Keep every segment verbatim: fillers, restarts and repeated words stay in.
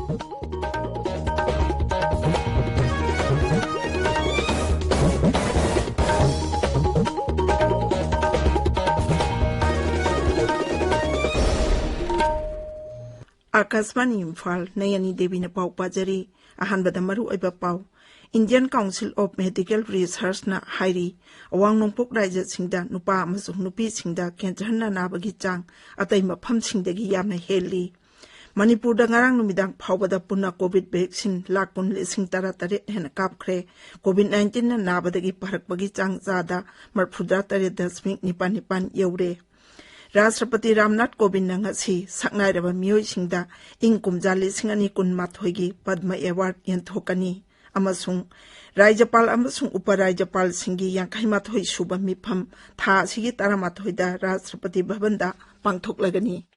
ꯑꯥꯀꯥꯁꯕꯥꯅꯤ ꯏꯝꯐꯥꯜ, ꯅꯌꯅꯤ ꯗꯦꯕꯤꯅ ꯄꯥꯎ ꯄꯥꯖꯔꯤ꯫ ꯑꯍꯥꯟꯕꯗ ꯃꯔꯨꯑꯣꯏꯕ ꯄꯥꯎ꯫ Indian Council of Medical Researchꯅ ꯍꯥꯏꯔꯤ, ꯑꯋꯥꯡ ꯅꯣꯡꯄꯣꯛ ꯔꯥꯏꯖ꯭ꯌꯁꯤꯡꯗ ꯅꯨꯄꯥ ꯑꯃꯁꯨꯡ ꯅꯨꯄꯤꯁꯤꯡꯗ ꯀꯦꯟꯁꯔꯅ ꯅꯥꯕꯒꯤ ꯆꯥꯡ ꯑꯇꯩ ꯃꯐꯝꯁꯤꯡꯗꯒꯤ ꯌꯥꯝꯅ ꯍꯦꯜꯂꯤ꯫ ꯃꯅꯤꯄꯨꯔꯗ ꯉꯔꯥꯡ ꯅꯨꯃꯤꯗꯥꯡ ꯐꯥꯎꯕꯗ ꯄꯨꯟꯅ ꯀꯣꯚꯤꯗ ꯚꯦꯛꯁꯤꯟ ꯂꯥꯈ ꯀꯨꯟ ꯂꯤꯁꯤꯡ ꯇꯔꯥꯇꯔꯦꯠ ꯍꯦꯟꯅ ꯀꯥꯞꯈ꯭ꯔꯦ꯫ ꯀꯣꯚꯤꯗ ꯅꯥꯏꯟꯇꯤꯟꯅ ꯅꯥꯕꯗꯒꯤ ꯐꯔꯛꯄꯒꯤ ꯆꯥꯡ ꯆꯥꯗ ꯃꯔꯐꯨꯇꯔꯥ ꯇꯔꯦꯠ ꯗꯁꯃꯤꯛ ꯅꯤꯄꯥꯜ ꯅꯤꯄꯥꯜ ꯌꯧꯔꯦ꯫ ꯔꯥꯁꯇ꯭ꯔꯄꯇꯤ ꯔꯥꯝꯅꯥꯊ ꯀꯣꯕꯤꯟꯗꯅ ꯉꯁꯤ ꯁꯛꯅꯥꯏꯔꯕ ꯃꯤꯑꯣꯏꯁꯤꯡꯗ ꯏꯪ ꯀꯨꯝꯖꯥ ꯂꯤꯁꯤꯡ ꯑꯅꯤ ꯀꯨꯟꯃꯥꯊꯣꯏꯒꯤ ꯄꯗꯃ ꯑꯦꯋꯥꯔꯗ ꯌꯦꯟꯊꯣꯛꯀꯅꯤ ꯑꯃꯁꯨꯡ ꯔꯥꯖ꯭ꯌꯄꯥꯜ ꯑꯃꯁꯨꯡ ꯎꯄ ꯔꯥꯖ꯭ꯌꯄꯥꯜꯁꯤꯡꯒꯤ ꯌꯥꯡꯈꯩ ꯃꯥꯊꯣꯏ ꯁꯨꯕ ꯃꯤꯐꯝ ꯊꯥ ꯑꯁꯤꯒꯤ ꯇꯔꯥꯃꯥꯊꯣꯏꯗ ꯔꯥꯁꯇ꯭ꯔꯄꯇꯤ ꯚꯕꯟꯗ ꯄꯥꯡꯊꯣꯛꯂꯒꯅꯤ꯫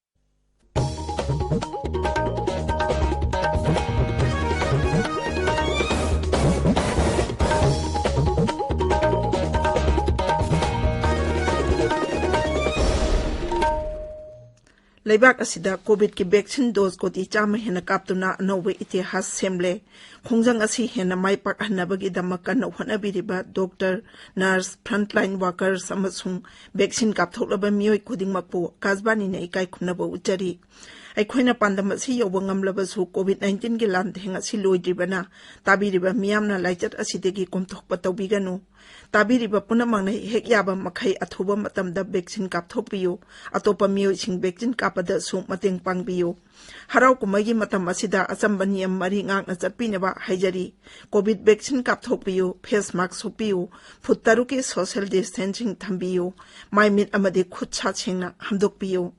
ꯂꯩꯕꯥꯛ ꯑꯁꯤꯗ ꯀꯣꯚꯤꯗꯀꯤ ꯚꯦꯛꯁꯤꯟ ꯗꯣꯖ ꯀꯣꯇꯤ ꯆꯥꯝꯃ ꯍꯦꯟꯅ ꯀꯥꯞꯇꯨꯅ ꯑꯅꯧꯕ ꯏꯇꯤꯍꯥꯁ ꯁꯦꯝꯂꯦ꯫ ꯈꯣꯡꯖꯪ ꯑꯁꯤ ꯍꯦꯟꯅ ꯃꯥꯏ ꯄꯥꯛꯍꯟꯅꯕꯒꯤꯗꯃꯛ ꯀꯟꯅ ꯍꯣꯠꯅꯕꯤꯔꯤꯕ ꯗꯣꯛꯇꯔ, ꯅꯔꯁ, ꯐ꯭ꯔꯟꯠꯂꯥꯏꯟ ꯋꯥꯀꯔꯁ ꯑꯃꯁꯨꯡ ꯚꯦꯛꯁꯤꯟ ꯀꯥꯞꯊꯣꯛꯂꯕ ꯃꯤꯑꯣꯏ ꯈꯨꯗꯤꯡꯃꯛꯄꯨ ꯑꯥꯀꯥꯁꯕꯥꯅꯤꯅ ꯏꯀꯥꯏ ꯈꯨꯝꯅꯕ ꯎꯠꯆꯔꯤ꯫ ꯑꯩꯈꯣꯏꯅ ꯄꯥꯟꯗꯝ ꯑꯁꯤ ꯌꯧꯕ ꯉꯝꯂꯕꯁꯨ ꯀꯣꯚꯤꯗ ꯅꯥꯏꯟꯇꯤꯟꯒꯤ ꯂꯥꯟꯊꯦꯡ ꯑꯁꯤ ꯂꯣꯏꯗ꯭ꯔꯤꯕꯅ ꯇꯥꯕꯤꯔꯤꯕ ꯃꯤꯌꯥꯝꯅ ꯂꯥꯏꯆꯠ ꯑꯁꯤꯗꯒꯤ ꯀꯣꯝꯊꯣꯛꯄ ꯇꯧꯕꯤꯒꯅꯨ꯫ ꯇꯥꯕꯤꯔꯤꯕ ꯄꯨꯝꯅꯃꯛꯅ ꯍꯦꯛ ꯌꯥꯕ ꯃꯈꯩ ꯑꯊꯨꯕ ꯃꯇꯝꯗ ꯚꯦꯛꯁꯤꯟ ꯀꯥꯞꯊꯣꯛꯄꯤꯌꯨ꯫ ꯑꯇꯣꯞꯄ ꯃꯤꯑꯣꯏꯁꯤꯡ ꯚꯦꯛꯁꯤꯟ ꯀꯥꯞꯄꯗꯁꯨ ꯃꯇꯦꯡ ꯄꯥꯡꯕꯤꯌꯨ꯫ ꯍꯔꯥꯎ ꯀꯨꯝꯍꯩꯒꯤ ꯃꯇꯝ ꯑꯁꯤꯗ ꯑꯆꯝꯕ ꯅꯤꯌꯝ ꯃꯔꯤ ꯉꯥꯛꯅ ꯆꯠꯄꯤꯅꯕ ꯍꯥꯏꯖꯔꯤ꯫ ꯀꯣꯚꯤꯗ ꯚꯦꯛꯁꯤꯟ ꯀꯥꯞꯊꯣꯛꯄꯤꯌꯨ, ꯐꯦꯁ ꯃꯥꯁꯛ ꯎꯞꯄꯤꯌꯨ, ꯐꯨꯠ ꯇꯔꯨꯛꯀꯤ ꯁꯣꯁꯤꯌꯦꯜ ꯗꯤꯁꯇꯦꯟꯁꯤꯡ ꯊꯝꯕꯤꯌꯨ, ꯃꯥꯏ ꯃꯤꯠ ꯑꯃꯗꯤ ꯈꯨꯠ ꯁꯥ ꯁꯦꯡꯅ ꯍꯥꯝꯗꯣꯛꯄꯤꯌꯨ꯫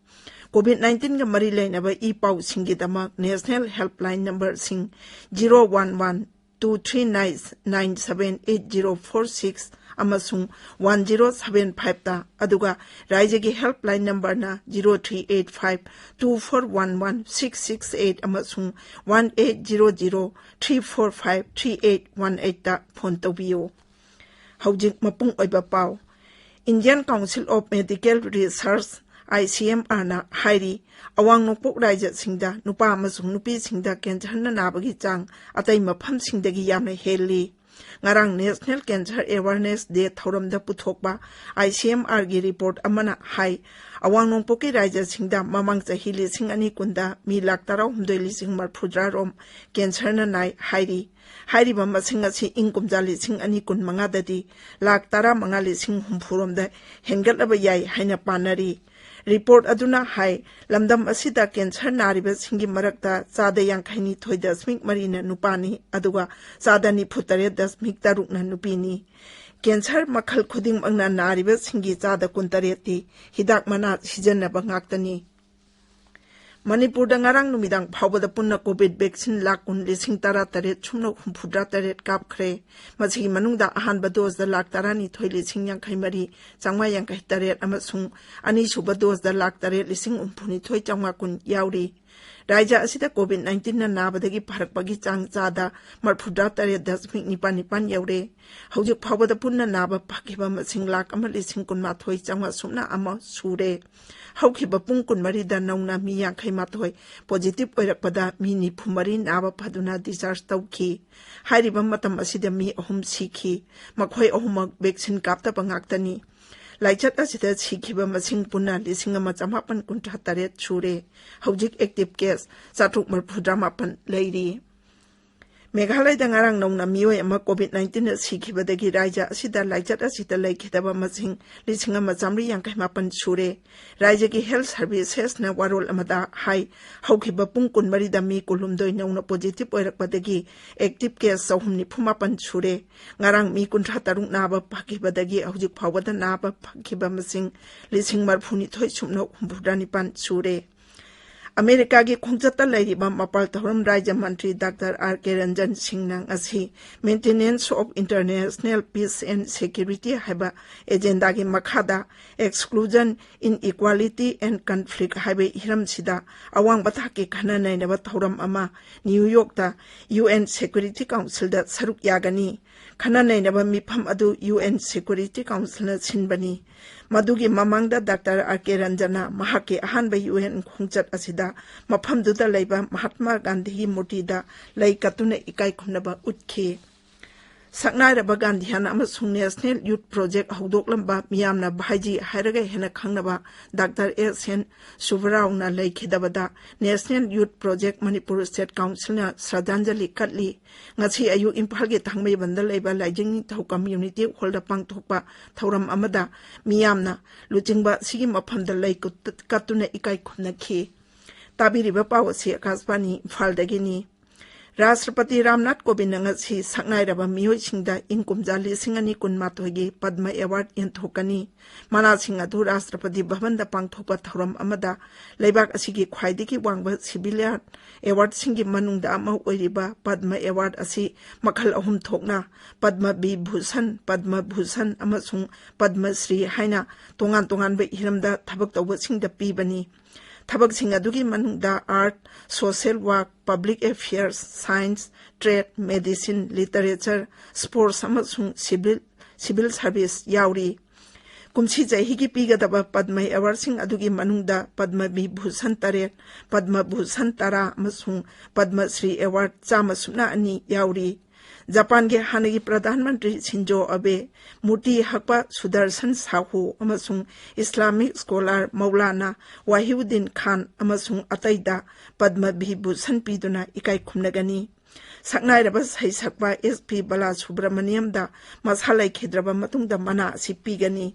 ꯀꯣꯚꯤꯗ ꯅꯥꯏꯟꯇꯤꯟꯒ ꯃꯔꯤ ꯂꯩꯅꯕ ꯏ ꯄꯥꯎꯁꯤꯡꯒꯤꯗꯃꯛ ꯅꯦꯁꯅꯦꯜ ꯍꯦꯜꯞꯂꯥꯏꯟ ꯅꯝꯕꯔꯁꯤꯡ zero one one two three nine seven eight zero four six ꯑꯃꯁꯨꯡ ꯋꯥꯟ ꯖꯤꯔꯣ ꯁꯚꯦꯟ ꯐꯥꯏꯚꯇ, ꯑꯗꯨꯒ ꯔꯥꯏꯖ꯭ꯌꯒꯤ ꯍꯦꯜꯞꯂꯥꯏꯟ ꯅꯝꯕꯔꯅ zero three eight five two four one one six six eight ꯑꯃꯁꯨꯡ one eight zero zero three four five three eight one ꯑꯩꯠꯇ phone ꯇꯧꯕꯤꯌꯨ꯫ ꯍꯧꯖꯤꯛ ꯃꯄꯨꯡ ꯑꯣꯏꯕ ꯄꯥꯎ꯫ Indian Council of Medical Research, ICMRꯅ ꯍꯥꯏꯔꯤ, ꯑꯋꯥꯡ ꯅꯣꯡꯄꯣꯛ ꯔꯥꯏꯖ꯭ꯌꯁꯤꯡꯗ ꯅꯨꯄꯥ ꯑꯃꯁꯨꯡ ꯅꯨꯄꯤꯁꯤꯡꯗ ꯀꯦꯟꯁꯔꯅ ꯅꯥꯕꯒꯤ ꯆꯥꯡ ꯑꯇꯩ ꯃꯐꯝꯁꯤꯡꯗꯒꯤ ꯌꯥꯝꯅ ꯍꯦꯜꯂꯤ꯫ ꯉꯔꯥꯡ National Cancer Awareness Day ꯊꯧꯔꯝꯗ ꯄꯨꯊꯣꯛꯄ ICMRꯒꯤ report ꯑꯃꯅ ꯍꯥꯏ, ꯑꯋꯥꯡ ꯅꯣꯡꯄꯣꯛꯀꯤ ꯔꯥꯏꯖ꯭ꯌꯁꯤꯡꯗ ꯃꯃꯥꯡ ꯆꯍꯤ ꯂꯤꯁꯤꯡ ꯑꯅꯤ ꯀꯨꯟꯗ ꯃꯤ ꯂꯥꯈ ꯇꯔꯥꯍꯨꯝꯗꯣꯏ ꯂꯤꯁꯤꯡ ꯃꯔꯐꯨꯇꯔꯥ ꯔꯣꯝ ꯀꯦꯟꯁꯔꯅ ꯅꯥꯏ ꯍꯥꯏꯔꯤ꯫ ꯍꯥꯏꯔꯤꯕ ꯃꯁꯤꯡ ꯑꯁꯤ ꯏꯪ ꯀꯨꯝꯖꯥ ꯂꯤꯁꯤꯡ ꯑꯅꯤ ꯀꯨꯟꯃꯉꯥꯗꯗꯤ ꯂꯥꯈ ꯇꯔꯥꯃꯉꯥ ꯂꯤꯁꯤꯡ ꯍꯨꯝꯐꯨ ꯔꯣꯝꯗ ꯍꯦꯟꯒꯠꯂꯕ ꯌꯥꯏ ꯍꯥꯏꯅ ꯄꯥꯅꯔꯤ꯫ Report ꯑꯗꯨꯅ ꯍꯥꯏ, ꯂꯝꯗꯝ ꯑꯁꯤꯗ ꯀꯦꯟꯁꯔ ꯅꯥꯔꯤꯕꯁꯤꯡꯒꯤ ꯃꯔꯛꯇ ꯆꯥꯗ ꯌꯥꯡꯈꯩ ꯅꯤꯊꯣꯏ ꯗꯁꯃꯤꯛ ꯃꯔꯤꯅ ꯅꯨꯄꯥꯅꯤ, ꯑꯗꯨꯒ ꯆꯥꯗ ꯅꯤꯐꯨ ꯇꯔꯦꯠ ꯗꯁꯃꯤꯛ ꯇꯔꯨꯛꯅ ꯅꯨꯄꯤꯅꯤ꯫ ꯀꯦꯟꯁꯔ ꯃꯈꯜ ꯈꯨꯗꯤꯡꯃꯛꯅ ꯅꯥꯔꯤꯕꯁꯤꯡꯒꯤ ꯆꯥꯗ ꯀꯨꯟꯇꯔꯦꯠꯇꯤ ꯍꯤꯗꯥꯛ ꯃꯅꯥ ꯁꯤꯖꯤꯟꯅꯕ ꯉꯥꯛꯇꯅꯤ꯫ ꯃꯅꯤꯄꯨꯔꯗ ꯉꯔꯥꯡ ꯅꯨꯃꯤꯗꯥꯡ ꯐꯥꯎꯕꯗ ꯄꯨꯟꯅ COVID vaccine ꯂꯥꯈ ꯀꯨꯟ ꯂꯤꯁꯤꯡ ꯇꯔꯥ ꯇꯔꯦꯠ ꯁꯨꯞꯅ ꯍꯨꯝꯐꯨꯇꯔꯥ ꯇꯔꯦꯠ ꯀꯥꯞꯈ꯭ꯔꯦ꯫ ꯃꯁꯤꯒꯤ ꯃꯅꯨꯡꯗ ꯑꯍꯥꯟꯕ doseꯗ ꯂꯥꯈ ꯇꯔꯥꯅꯤꯊꯣꯏ ꯂꯤꯁꯤꯡ ꯌꯥꯡꯈꯩ ꯃꯔꯤ ꯆꯥꯝꯃꯉꯥ ꯌꯥꯡꯈꯩ ꯇꯔꯦꯠ ꯑꯃꯁꯨꯡ ꯑꯅꯤꯁꯨꯕ doseꯗ ꯂꯥꯈ ꯇꯔꯦꯠ ꯂꯤꯁꯤꯡ ꯍꯨꯝꯐꯨꯅꯤꯊꯣꯏ ꯆꯥꯝꯃꯉꯥ ꯀꯨꯟ ꯌꯥꯎꯔꯤ꯫ ꯔꯥꯏꯖ꯭ꯌ ꯑꯁꯤꯗ COVID nineteenꯅ ꯅꯥꯕꯗꯒꯤ ꯐꯔꯛꯄꯒꯤ ꯆꯥꯡ ꯆꯥꯗ ꯃꯔꯐꯨꯇꯔꯥ ꯇꯔꯦꯠ ꯗꯁꯃꯤꯛ ꯅꯤꯄꯥꯜ ꯅꯤꯄꯥꯜ ꯌꯧꯔꯦ꯫ ꯍꯧꯖꯤꯛ ꯐꯥꯎꯕꯗ ꯄꯨꯟꯅ ꯅꯥꯕ ꯐꯈꯤꯕ ꯃꯁꯤꯡ ꯂꯥꯈ ꯑꯃ ꯂꯤꯁꯤꯡ ꯀꯨꯟꯃꯥꯊꯣꯏ ꯆꯥꯝꯃꯉꯥ ꯁꯨꯞꯅ ꯑꯃ ꯁꯨꯔꯦ꯫ ꯍꯧꯈꯤꯕ ꯄꯨꯡ ꯀꯨꯟꯃꯔꯤꯗ ꯅꯧꯅ ꯃꯤ ꯌꯥꯡꯈꯩ ꯃꯥꯊꯣꯏ positive ꯑꯣꯏꯔꯛꯄꯗ ꯃꯤ ꯅꯤꯐꯨ ꯃꯔꯤ ꯅꯥꯕ ꯐꯗꯨꯅ discharge ꯇꯧꯈꯤ꯫ ꯍꯥꯏꯔꯤꯕ ꯃꯇꯝ ꯑꯁꯤꯗ ꯃꯤ ꯑꯍꯨꯝ ꯁꯤꯈꯤ꯫ ꯃꯈꯣꯏ ꯑꯍꯨꯝꯃꯛ vaccine ꯀꯥꯞꯇꯕ ꯉꯥꯛꯇꯅꯤ꯫ ꯂꯥꯏꯆꯠ ꯑꯁꯤꯗ ꯁꯤꯈꯤꯕ ꯃꯁꯤꯡ ꯄꯨꯟꯅ ꯂꯤꯁꯤꯡ ꯑꯃ ꯆꯥꯃꯥꯄꯟ ꯀꯨꯟꯊ꯭ꯔꯥ ꯇꯔꯦꯠ ꯁꯨꯔꯦ꯫ ꯍꯧꯖꯤꯛ active case ꯆꯥꯇ꯭ꯔꯨꯛ ꯃꯔꯐꯨꯇꯔꯥ ꯃꯥꯄꯟ ꯂꯩꯔꯤ꯫ ꯃꯦꯘꯥꯂꯌꯗ ꯉꯔꯥꯡ ꯅꯧꯅ ꯃꯤꯑꯣꯏ ꯑꯃ COVID nineteenꯅ ꯁꯤꯈꯤꯕꯗꯒꯤ ꯔꯥꯏꯖ꯭ꯌ ꯑꯁꯤꯗ ꯂꯥꯏꯆꯠ ꯑꯁꯤꯗ ꯂꯩꯈꯤꯗꯕ ꯃꯁꯤꯡ ꯂꯤꯁꯤꯡ ꯑꯃ ꯆꯥꯃꯔꯤ ꯌꯥꯡꯈꯩ ꯃꯥꯄꯟ ꯁꯨꯔꯦ꯫ ꯔꯥꯏꯖ꯭ꯌꯒꯤ health servicesꯅ ꯋꯥꯔꯣꯜ ꯑꯃꯗ ꯍꯥꯏ, ꯍꯧꯈꯤꯕ ꯄꯨꯡ ꯀꯨꯟꯃꯔꯤꯗ ꯃꯤ ꯀꯨꯟꯍꯨꯝꯗꯣꯏ ꯅꯧꯅ positive ꯑꯣꯏꯔꯛꯄꯗꯒꯤ active case ꯆꯍꯨꯝ ꯅꯤꯐꯨ ꯃꯥꯄꯟ ꯁꯨꯔꯦ꯫ ꯉꯔꯥꯡ ꯃꯤ ꯀꯨꯟꯊ꯭ꯔꯥ ꯇꯔꯨꯛ ꯅꯥꯕ ꯐꯈꯤꯕꯗꯒꯤ ꯍꯧꯖꯤꯛ ꯐꯥꯎꯕꯗ ꯅꯥꯕ ꯐꯈꯤꯕ ꯃꯁꯤꯡ ꯂꯤꯁꯤꯡ ꯃꯔꯐꯨꯅꯤꯊꯣꯏ ꯁꯨꯞꯅ ꯍꯨꯝꯐꯨꯇꯔꯥ ꯅꯤꯄꯥꯟ ꯁꯨꯔꯦ꯫ ꯑꯃꯦꯔꯤꯀꯥꯒꯤ ꯈꯣꯡꯆꯠꯇ ꯂꯩꯔꯤꯕ ꯃꯄꯥꯜ ꯊꯧꯔꯝ ꯔꯥꯏꯖ꯭ꯌ ꯃꯟꯇ꯭ꯔꯤ ꯗꯥꯛꯇꯔ ꯑꯥꯔ ꯀꯦ ꯔꯟꯖꯟ ꯁꯤꯡꯅ ꯉꯁꯤ Maintenance of International Peace and Security ꯍꯥꯏꯕ agenda ꯒꯤ ꯃꯈꯥꯗ Exclusion, Inequality and Conflict ꯍꯥꯏꯕ ꯍꯤꯔꯝꯁꯤꯗ ꯑꯋꯥꯡꯕ ꯊꯥꯛꯀꯤ ꯈꯟꯅ ꯅꯩꯅꯕ ꯊꯧꯔꯝ ꯑꯃ ꯅ꯭ꯌꯨ ꯌꯣꯔꯛꯇ UN Security Councilꯗ ꯁꯔꯨꯛ ꯌꯥꯒꯅꯤ꯫ ꯈꯟꯅ ꯅꯩꯅꯕ ꯃꯤꯐꯝ ꯑꯗꯨ ꯌꯨ ꯑꯦꯟ ꯁꯦꯀ꯭ꯌꯨꯔꯤꯇꯤ ꯀꯥꯎꯟꯁꯤꯜꯅ ꯁꯤꯟꯕꯅꯤ꯫ ꯃꯗꯨꯒꯤ ꯃꯃꯥꯡꯗ ꯗꯥꯛꯇꯔ ꯑꯥꯔ ꯀꯦ ꯔꯟꯖꯟꯅ ꯃꯍꯥꯛꯀꯤ ꯑꯍꯥꯟꯕ ꯌꯨ ꯑꯦꯟ ꯈꯣꯡꯆꯠ ꯑꯁꯤꯗ ꯃꯐꯝꯗꯨꯗ ꯂꯩꯕ ꯃꯍꯥꯠꯃꯥ ꯒꯥꯟꯙꯤꯒꯤ ꯃꯨꯔꯇꯤꯗ ꯂꯩ ꯀꯠꯇꯨꯅ ꯏꯀꯥꯏ ꯈꯨꯝꯅꯕ ꯎꯠꯈꯤ꯫ ꯁꯛꯅꯥꯏꯔꯕ ꯒꯥꯟꯙꯤꯌꯥꯟ ꯑꯃꯁꯨꯡ ꯅꯦꯁꯅꯦꯜ ꯌꯨꯠ ꯄ꯭ꯔꯣꯖꯦꯛ ꯍꯧꯗꯣꯛꯂꯝꯕ, ꯃꯤꯌꯥꯝꯅ ꯚꯥꯏꯖꯤ ꯍꯥꯏꯔꯒ ꯍꯦꯟꯅ ꯈꯪꯅꯕ ꯗꯥꯛꯇꯔ ꯑꯦꯁ ꯑꯦꯟ ꯁꯨꯕꯔꯥꯎꯅ ꯂꯩꯈꯤꯗꯕꯗ national youth project Manipur state ꯀꯥꯎꯟꯁꯤꯜꯅ ꯁ꯭ꯔꯗꯥꯟꯖꯂꯤ ꯀꯠꯂꯤ꯫ ꯉꯁꯤ ꯑꯌꯨꯛ ꯏꯝꯐꯥꯜꯒꯤ ꯊꯥꯡꯃꯩꯕꯟꯗ ꯂꯩꯕ ꯂꯥꯏꯖꯤꯡ ꯅꯤꯡꯊꯧ ꯀꯝꯃ꯭ꯌꯨꯅꯤꯇꯤ ꯍꯣꯜꯗ ꯄꯥꯡꯊꯣꯛꯄ ꯊꯧꯔꯝ ꯑꯃꯗ ꯃꯤꯌꯥꯝꯅ ꯂꯨꯆꯤꯡꯕ ꯑꯁꯤꯒꯤ ꯃꯐꯝꯗ ꯂꯩ ꯀꯨꯠ-, ꯀꯠꯇꯨꯅ ꯏꯀꯥꯏ ꯈꯨꯝꯅꯈꯤ꯫ ꯇꯥꯕꯤꯔꯤꯕ ꯄꯥꯎ ꯑꯁꯤ ꯑꯀꯥꯁꯕꯥꯅꯤ ꯏꯝꯐꯥꯜꯗꯒꯤꯅꯤ꯫ ꯔꯥꯁꯇ꯭ꯔꯄꯇꯤ ꯔꯥꯝꯅꯥꯊ ꯀꯣꯕꯤꯟꯗꯅ ꯉꯁꯤ ꯁꯛꯅꯥꯏꯔꯕ ꯃꯤꯑꯣꯏꯁꯤꯡꯗ ꯏꯪ ꯀꯨꯝꯖꯥ ꯂꯤꯁꯤꯡ ꯑꯅꯤ ꯀꯨꯟꯃꯥꯊꯣꯏꯒꯤ ꯄꯗꯃ ꯑꯦꯋꯥꯔꯗ ꯌꯦꯟꯊꯣꯛꯀꯅꯤ꯫ ꯃꯅꯥꯁꯤꯡ ꯑꯗꯨ ꯔꯥꯁꯇ꯭ꯔꯄꯇꯤ ꯚꯕꯟꯗ ꯄꯥꯡꯊꯣꯛꯄ ꯊꯧꯔꯝ ꯑꯃꯗ ꯂꯩꯕꯥꯛ ꯑꯁꯤꯒꯤ ꯈ꯭ꯋꯥꯏꯗꯒꯤ ꯋꯥꯡꯕ ꯁꯤꯚꯤꯂꯤꯌꯟ ꯑꯦꯋꯥꯔꯗꯁꯤꯡꯒꯤ ꯃꯅꯨꯡꯗ ꯑꯃ ꯑꯣꯏꯔꯤꯕ ꯄꯗꯃ ꯑꯦꯋꯥꯔꯗ ꯑꯁꯤ ꯃꯈꯜ ꯑꯍꯨꯝ ꯊꯣꯛꯅ ꯄꯗꯃ ꯕꯤꯚꯨꯁꯟ, ꯄꯗꯃ ꯚꯨꯁꯟ ꯑꯃꯁꯨꯡ ꯄꯗꯃ ꯁ꯭ꯔꯤ ꯍꯥꯏꯅ ꯇꯣꯉꯥꯟ ꯇꯣꯉꯥꯟꯕ ꯍꯤꯔꯝꯗ ꯊꯕꯛ ꯇꯧꯕꯁꯤꯡꯗ ꯄꯤꯕꯅꯤ꯫ ꯊꯕꯛꯁꯤꯡ ꯑꯗꯨꯒꯤ ꯃꯅꯨꯡꯗ art, social work, public affairs, science, trade, medicine, literature, sports ꯑꯃꯁꯨꯡ ꯁꯤꯚꯤꯜ, ꯁꯤꯚꯤꯜ ꯁꯔꯚꯤꯁ ꯌꯥꯎꯔꯤ꯫ ꯀꯨꯝꯁꯤ ꯆꯍꯤꯒꯤ ꯄꯤꯒꯗꯕ ꯄꯗꯃ ꯑꯦꯋꯥꯔꯗꯁꯤꯡ ꯑꯗꯨꯒꯤ ꯃꯅꯨꯡꯗ ꯄꯗꯃ ꯕꯤꯚꯨꯁꯟ ꯇꯔꯦꯠ, ꯄꯗꯃ ꯚꯨꯁꯟ ꯇꯔꯥ ꯑꯃꯁꯨꯡ ꯄꯗꯃ ꯁ꯭ꯔꯤ ꯑꯦꯋꯥꯔꯗ ꯆꯥꯝꯃ ꯁꯨꯞꯅ ꯑꯅꯤ ꯌꯥꯎꯔꯤ꯫ ꯖꯄꯥꯟꯒꯤ ꯍꯥꯟꯅꯒꯤ ꯄ꯭ꯔꯙꯥꯟ ꯃꯟꯇ꯭ꯔꯤ ꯁꯤꯟꯖꯣ ꯑꯕꯦ, ꯃꯨꯔꯇꯤ ꯍꯛꯄ ꯁꯨꯗꯔꯁꯟ ꯁꯥꯍꯨ ꯑꯃꯁꯨꯡ ꯏꯁꯂꯥꯃꯤꯛ ꯁ꯭ꯀꯣꯂꯥꯔ ꯃꯧꯂꯥꯅꯥ ꯋꯥꯍꯤꯎꯗꯤꯟ ꯈꯥꯟ ꯑꯃꯁꯨꯡ ꯑꯇꯩꯗ ꯄꯗꯃ ꯚꯤꯚꯨꯁꯟ ꯄꯤꯗꯨꯅ ꯏꯀꯥꯏ ꯈꯨꯝꯅꯒꯅꯤ꯫ ꯁꯛꯅꯥꯏꯔꯕ ꯁꯩꯁꯛꯄ ꯑꯦꯁ ꯄꯤ ꯕꯥꯂꯥꯁꯨꯕ꯭ꯔꯃꯅꯤꯌꯝꯗ ꯃꯁꯥ ꯂꯩꯈꯤꯗ꯭ꯔꯕ ꯃꯇꯨꯡꯗ ꯃꯅꯥ ꯑꯁꯤ ꯄꯤꯒꯅꯤ꯫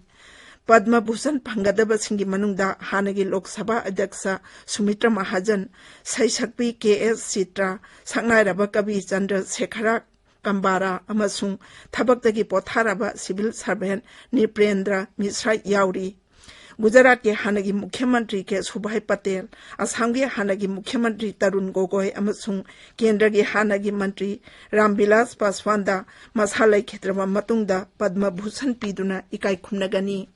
ꯄꯗꯃ ꯚꯨꯁꯟ ꯐꯪꯒꯗꯕꯁꯤꯡꯒꯤ ꯃꯅꯨꯡꯗ ꯍꯥꯟꯅꯒꯤ ꯂꯣꯛ ꯁꯚꯥ ꯑꯗ꯭ꯌꯛꯁ ꯁꯨꯃꯤꯇ꯭ꯔ ꯃꯍꯥꯖꯟ, ꯁꯩꯁꯛꯄꯤ ꯀꯦ ꯑꯦꯁ ꯆꯤꯇ꯭ꯔꯥ, ꯁꯛꯅꯥꯏꯔꯕ ꯀꯕꯤ ꯆꯟꯗ꯭ꯔ ꯁꯦꯈꯔ ꯀꯝꯕꯥꯔꯥ ꯑꯃꯁꯨꯡ ꯊꯕꯛꯇꯒꯤ ꯄꯣꯊꯥꯔꯕ ꯁꯤꯚꯤꯜ ꯁꯔꯚꯦꯟ ꯅ꯭ꯔꯤꯄꯦꯟꯗ꯭ꯔ ꯃꯤꯁ꯭ꯔꯥ ꯌꯥꯎꯔꯤ꯫ ꯒꯨꯖꯔꯥꯠꯀꯤ ꯍꯥꯟꯅꯒꯤ ꯃꯨꯈ꯭ꯌ ꯃꯟꯇ꯭ꯔꯤ ꯀꯦꯁꯨꯚꯥꯏ ꯄꯇꯦꯜ, ꯑꯁꯥꯝꯒꯤ ꯍꯥꯟꯅꯒꯤ ꯃꯨꯈ꯭ꯌ ꯃꯟꯇ꯭ꯔꯤ ꯇꯔꯨꯟ ꯒꯣꯒꯣꯏ ꯑꯃꯁꯨꯡ ꯀꯦꯟꯗ꯭ꯔꯒꯤ ꯍꯥꯟꯅꯒꯤ ꯃꯟꯇ꯭ꯔꯤ ꯔꯥꯝꯕꯤꯂꯥꯁ ꯄꯥꯁꯋꯥꯟꯗ ꯃꯁꯥ ꯂꯩꯈꯤꯗ꯭ꯔꯕ ꯃꯇꯨꯡꯗ ꯄꯗꯃ ꯚꯨꯁꯟ ꯄꯤꯗꯨꯅ ꯏꯀꯥꯏ ꯈꯨꯝꯅꯒꯅꯤ꯫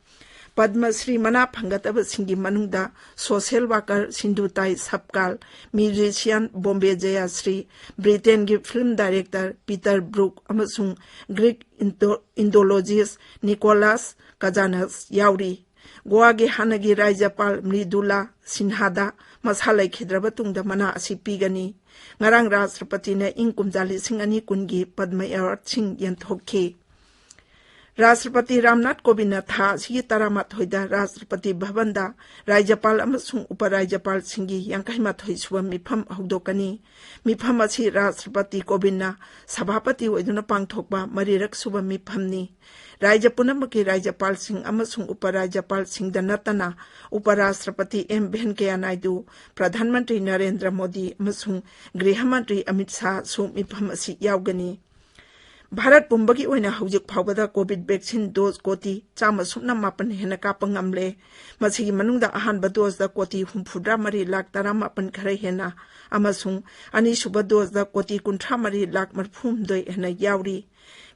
ꯄꯗꯃ ꯁ꯭ꯔꯤ ꯃꯅꯥ ꯐꯪꯒꯗꯕꯁꯤꯡꯒꯤ ꯃꯅꯨꯡꯗ social worker Sindhu Tai Sapkal, musician Bombay Jayashri, ꯕ꯭ꯔꯤꯇꯦꯟꯒꯤ film director ꯄꯤꯇꯔ ꯕ꯭ꯔꯨꯛ ꯑꯃꯁꯨꯡ Greek Indo-, Indologist Nicholas Kazanas ꯌꯥꯎꯔꯤ꯫ ꯒꯣꯋꯥꯒꯤ ꯍꯥꯟꯅꯒꯤ ꯔꯥꯖ꯭ꯌꯄꯥꯜ ꯃ꯭ꯔꯤꯗꯨꯂꯥ ꯁꯤꯟꯍꯥꯗ ꯃꯁꯥ ꯂꯩꯈꯤꯗ꯭ꯔꯕ ꯇꯨꯡꯗ ꯃꯅꯥ ꯑꯁꯤ ꯄꯤꯒꯅꯤ꯫ ꯉꯔꯥꯡ ꯔꯥꯁꯇ꯭ꯔꯄꯇꯤꯅ ꯏꯪ ꯀꯨꯝꯖꯥ ꯂꯤꯁꯤꯡ ꯑꯅꯤ ꯀꯨꯟꯒꯤ ꯄꯗꯃ ꯑꯦꯋꯥꯔꯗꯁꯤꯡ ꯌꯦꯟꯊꯣꯛꯈꯤ꯫ ꯔꯥꯁꯇ꯭ꯔꯄꯇꯤ ꯔꯥꯝꯅꯥꯊ ꯀꯣꯕꯤꯟꯗꯅ ꯊꯥ ꯑꯁꯤꯒꯤ ꯇꯔꯥꯃꯥꯊꯣꯏꯗ ꯔꯥꯁꯇ꯭ꯔꯄꯇꯤ ꯚꯕꯟꯗ ꯔꯥꯖ꯭ꯌꯄꯥꯜ ꯑꯃꯁꯨꯡ ꯎꯄ ꯔꯥꯖ꯭ꯌꯄꯥꯜꯁꯤꯡꯒꯤ ꯌꯥꯡꯈꯩ ꯃꯥꯊꯣꯏ ꯁꯨꯕ ꯃꯤꯐꯝ ꯍꯧꯗꯣꯛꯀꯅꯤ꯫ ꯃꯤꯐꯝ ꯑꯁꯤ ꯔꯥꯁꯇ꯭ꯔꯄꯇꯤ ꯀꯣꯕꯤꯟꯗꯅ ꯁꯚꯥꯄꯇꯤ ꯑꯣꯏꯗꯨꯅ ꯄꯥꯡꯊꯣꯛꯄ ꯃꯔꯤꯔꯛ ꯁꯨꯕ ꯃꯤꯐꯝꯅꯤ꯫ ꯔꯥꯖ꯭ꯌ ꯄꯨꯝꯅꯃꯛꯀꯤ ꯔꯥꯖ꯭ꯌꯄꯥꯜꯁꯤꯡ ꯑꯃꯁꯨꯡ ꯎꯄ ꯔꯥꯖ꯭ꯌꯄꯥꯜꯁꯤꯡꯗ ꯅꯠꯇꯅ ꯎꯄ ꯔꯥꯁꯇ꯭ꯔꯄꯇꯤ ꯑꯦꯝ ꯚꯦꯟꯀꯌꯥ ꯅꯥꯏꯗꯨ, ꯄ꯭ꯔꯙꯥꯟ ꯃꯟꯇ꯭ꯔꯤ ꯅꯔꯦꯟꯗ꯭ꯔ ꯃꯣꯗꯤ ꯑꯃꯁꯨꯡ ꯒ꯭ꯔꯤꯍ ꯃꯟꯇ꯭ꯔꯤ ꯑꯃꯤꯠ ꯁꯥꯍꯁꯨ ꯃꯤꯐꯝ ꯑꯁꯤ ꯌꯥꯎꯒꯅꯤ꯫ ꯚꯥꯔꯠ ꯄꯨꯝꯕꯒꯤ ꯑꯣꯏꯅ ꯍꯧꯖꯤꯛ ꯐꯥꯎꯕꯗ ꯀꯣꯚꯤꯗ ꯚꯦꯛꯁꯤꯟ ꯗꯣꯖ ꯀꯣꯇꯤ ꯆꯥꯝꯃ ꯁꯨꯞꯅ ꯃꯥꯄꯟ ꯍꯦꯟꯅ ꯀꯥꯞꯄ ꯉꯝꯂꯦ꯫ ꯃꯁꯤꯒꯤ ꯃꯅꯨꯡꯗ ꯑꯍꯥꯟꯕ ꯗꯣꯖꯗ ꯀꯣꯇꯤ ꯍꯨꯝꯐꯨꯇꯔꯥ ꯃꯔꯤ ꯂꯥꯈ ꯇꯔꯥꯃꯥꯄꯟ ꯈꯔ ꯍꯦꯟꯅ ꯑꯃꯁꯨꯡ ꯑꯅꯤꯁꯨꯕ ꯗꯣꯖꯗ ꯀꯣꯇꯤ ꯀꯨꯟꯊ꯭ꯔꯥ ꯃꯔꯤ ꯂꯥꯈ ꯃꯔꯤꯐꯨ ꯍꯨꯝꯗꯣꯏ ꯍꯦꯟꯅ ꯌꯥꯎꯔꯤ꯫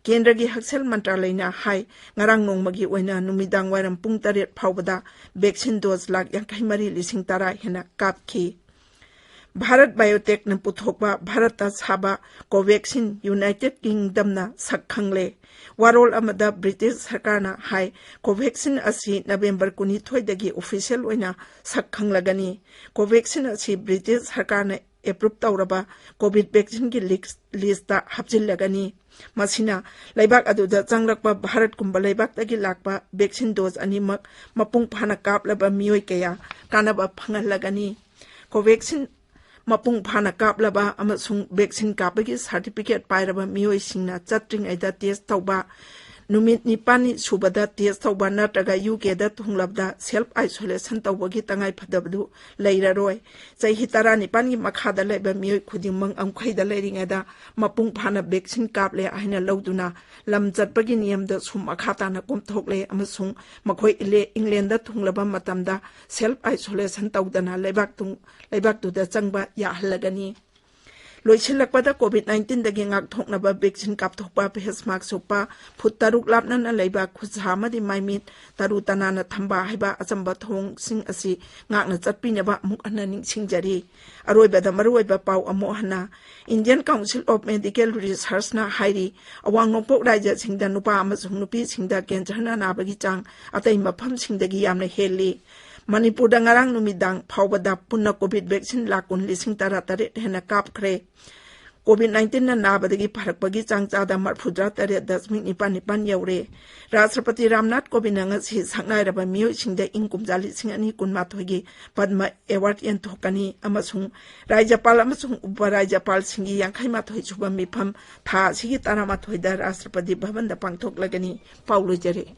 ꯀꯦꯟꯗ꯭ꯔꯒꯤ ꯍꯛꯁꯦꯜ ꯃꯟꯇ꯭ꯔꯥꯂꯌꯅ ꯍꯥꯏ, ꯉꯔꯥꯡ ꯅꯣꯡꯃꯒꯤ ꯑꯣꯏꯅ ꯅꯨꯃꯤꯗꯥꯡ ꯋꯥꯏꯔꯝ ꯄꯨꯡ ꯇꯔꯦꯠ ꯐꯥꯎꯕꯗ ꯚꯦꯛꯁꯤꯟ ꯗꯣꯖ ꯂꯥꯈ ꯌꯥꯡꯈꯩ ꯃꯔꯤ ꯂꯤꯁꯤꯡ ꯇꯔꯥ ꯍꯦꯟꯅ ꯀꯥꯞꯈꯤ꯫ ꯚꯥꯔꯠ ꯕꯥꯏꯑꯣꯇꯦꯛꯅ ꯄꯨꯊꯣꯛꯄ ꯚꯥꯔꯠꯇ ꯁꯥꯕ ꯀꯣꯚꯦꯛꯁꯤꯟ ꯌꯨꯅꯥꯏꯇꯦꯗ ꯀꯤꯡꯗꯝꯅ ꯁꯛ ꯈꯪꯂꯦ꯫ ꯋꯥꯔꯣꯜ ꯑꯃꯗ ꯕ꯭ꯔꯤꯇꯤꯁ ꯁꯔꯀꯥꯔꯅ ꯍꯥꯏ, ꯀꯣꯚꯦꯛꯁꯤꯟ ꯑꯁꯤ ꯅꯕꯦꯝꯕꯔ ꯀꯨꯟꯅꯤꯊꯣꯏꯗꯒꯤ official ꯑꯣꯏꯅ ꯁꯛ ꯈꯪꯂꯒꯅꯤ꯫ ꯀꯣꯚꯦꯛꯁꯤꯟ ꯑꯁꯤ ꯕ꯭ꯔꯤꯇꯤꯁ ꯁꯔꯀꯥꯔꯅ approve ꯇꯧꯔꯕ ꯀꯣꯚꯤꯗ ꯚꯦꯛꯁꯤꯟꯒꯤ ꯂꯤꯁ-, ꯂꯤꯁꯇ ꯍꯥꯞꯆꯤꯜꯂꯒꯅꯤ꯫ ꯃꯁꯤꯅ ꯂꯩꯕꯥꯛ ꯑꯗꯨꯗ ꯆꯪꯂꯛꯄ ꯚꯥꯔꯠꯀꯨꯝꯕ ꯂꯩꯕꯥꯛꯇꯒꯤ ꯂꯥꯛꯄ ꯚꯦꯛꯁꯤꯟ ꯗꯣꯖ ꯑꯅꯤꯃꯛ ꯃꯄꯨꯡ ꯐꯥꯅ ꯀꯥꯞꯂꯕ ꯃꯤꯑꯣꯏ ꯀꯌꯥ ꯀꯥꯟꯅꯕ ꯐꯪꯍꯜꯂꯒꯅꯤ꯫ ꯀꯣꯚꯦꯛꯁꯤꯟ ꯃꯄꯨꯡ ꯐꯥꯅ ꯀꯥꯞꯂꯕ ꯑꯃꯁꯨꯡ ꯚꯦꯛꯁꯤꯟ ꯀꯥꯞꯄꯒꯤ ꯁꯥꯔꯇꯤꯐꯤꯀꯦꯠ ꯄꯥꯏꯔꯕ ꯃꯤꯑꯣꯏꯁꯤꯡꯅ ꯆꯠꯇ꯭ꯔꯤꯉꯩꯗ ꯇꯦꯁ ꯇꯧꯕ, ꯅꯨꯃꯤꯠ ꯅꯤꯄꯥꯜꯅꯤ ꯁꯨꯕꯗ ꯇꯦꯁ ꯇꯧꯕ ꯅꯠꯇ꯭ꯔꯒ ꯌꯨ ꯀꯦꯗ ꯊꯨꯡꯂꯕꯗ self isolation ꯇꯧꯕꯒꯤ ꯇꯉꯥꯏꯐꯗꯕꯗꯨ ꯂꯩꯔꯔꯣꯏ꯫ ꯆꯍꯤ ꯇꯔꯥꯅꯤꯄꯥꯜꯒꯤ ꯃꯈꯥꯗ ꯂꯩꯕ ꯃꯤꯑꯣꯏ ꯈꯨꯗꯤꯡꯃꯛ ꯑꯃꯨꯛꯈꯩꯗ ꯂꯩꯔꯤꯉꯩꯗ ꯃꯄꯨꯡ ꯐꯥꯅ ꯚꯦꯛꯁꯤꯟ ꯀꯥꯞꯂꯦ ꯍꯥꯏꯅ ꯂꯧꯗꯨꯅ ꯂꯝ ꯆꯠꯄꯒꯤ ꯅꯤꯌꯝꯗꯁꯨ ꯃꯈꯥ ꯇꯥꯅ ꯀꯣꯝꯊꯣꯛꯂꯦ ꯑꯃꯁꯨꯡ ꯃꯈꯣꯏ ꯏꯂꯦ-, ꯏꯪꯂꯦꯟꯗ ꯊꯨꯡꯂꯕ ꯃꯇꯝꯗ self isolation ꯇꯧꯗꯅ ꯂꯩꯕꯥꯛ ꯇꯨꯡ-, ꯂꯩꯕꯥꯛꯇꯨꯗ ꯆꯪꯕ ꯌꯥꯍꯜꯂꯒꯅꯤ꯫ ꯂꯣꯏꯁꯤꯜꯂꯛꯄꯗ COVID-19ꯗꯒꯤ ꯉꯥꯛꯊꯣꯛꯅꯕ vaccine ꯀꯥꯞꯊꯣꯛꯄ, face mask ꯎꯞꯄ, ꯐꯨꯠ ꯇꯔꯨꯛ ꯂꯥꯞꯅꯅ ꯂꯩꯕ, ꯈꯨꯠꯁꯥ ꯑꯃꯗꯤ ꯃꯥꯏꯃꯤꯠ ꯇꯔꯨ ꯇꯅꯥꯟꯅ ꯊꯝꯕ ꯍꯥꯏꯕ ꯑꯆꯝꯕ ꯊꯧꯑꯣꯡꯁꯤꯡ ꯑꯁꯤ ꯉꯥꯛꯅ ꯆꯠꯄꯤꯅꯕ ꯑꯃꯨꯛ ꯍꯟꯅ ꯅꯤꯡꯁꯤꯡꯖꯔꯤ꯫ ꯑꯔꯣꯏꯕꯗ ꯃꯔꯨꯑꯣꯏꯕ ꯄꯥꯎ ꯑꯃꯨꯛ ꯍꯟꯅ꯫ Indian Council of Medical Researchꯅ ꯍꯥꯏꯔꯤ, ꯑꯋꯥꯡ ꯅꯣꯡꯄꯣꯛ ꯔꯥꯖ꯭ꯌꯁꯤꯡꯗ ꯅꯨꯄꯥ ꯑꯃꯁꯨꯡ ꯅꯨꯄꯤꯁꯤꯡꯗ cancerꯅ ꯅꯥꯕꯒꯤ ꯆꯥꯡ ꯑꯇꯩ ꯃꯐꯝꯁꯤꯡꯗꯒꯤ ꯌꯥꯝꯅ ꯍꯦꯜꯂꯤ꯫ ꯃꯅꯤꯄꯨꯔꯗ ꯉꯔꯥꯡ ꯅꯨꯃꯤꯗꯥꯡ ꯐꯥꯎꯕꯗ ꯄꯨꯟꯅ COVID vaccine ꯂꯥꯈ ꯀꯨꯟ ꯂꯤꯁꯤꯡ ꯇꯔꯥꯇꯔꯦꯠ ꯍꯦꯟꯅ ꯀꯥꯞꯈ꯭ꯔꯦ꯫ COVID-19ꯅ ꯅꯥꯕꯗꯒꯤ ꯐꯔꯛꯄꯒꯤ ꯆꯥꯡ ꯆꯥꯗ ꯃꯔꯐꯨꯇꯔꯥ ꯇꯔꯦꯠ ꯗꯁꯃꯤꯛ ꯅꯤꯄꯥꯜ ꯅꯤꯄꯥꯜ ꯌꯧꯔꯦ꯫ ꯔꯥꯁꯇ꯭ꯔꯄꯇꯤ ꯔꯥꯝꯅꯥꯊ ꯀꯣꯕꯤꯟꯗꯅ ꯉꯁꯤ ꯁꯛꯅꯥꯏꯔꯕ ꯃꯤꯑꯣꯏꯁꯤꯡꯗ ꯏꯪ ꯀꯨꯝꯖꯥ ꯂꯤꯁꯤꯡ ꯑꯅꯤ ꯀꯨꯟꯃꯥꯊꯣꯏꯒꯤ ꯄꯗꯃ ꯑꯦꯋꯥꯔꯗ ꯌꯦꯟꯊꯣꯛꯀꯅꯤ ꯑꯃꯁꯨꯡ ꯔꯥꯖ꯭ꯌꯄꯥꯜ ꯑꯃꯁꯨꯡ ꯎꯄ ꯔꯥꯖ꯭ꯌꯄꯥꯜꯁꯤꯡꯒꯤ ꯌꯥꯡꯈꯩ ꯃꯥꯊꯣꯏ ꯁꯨꯕ ꯃꯤꯐꯝ ꯊꯥ ꯑꯁꯤꯒꯤ ꯇꯔꯥꯃꯥꯊꯣꯏꯗ ꯔꯥꯁꯇ꯭ꯔꯄꯇꯤ ꯚꯕꯟꯗ ꯄꯥꯡꯊꯣꯛꯂꯒꯅꯤ꯫ ꯄꯥꯎ ꯂꯣꯏꯖꯔꯦ꯫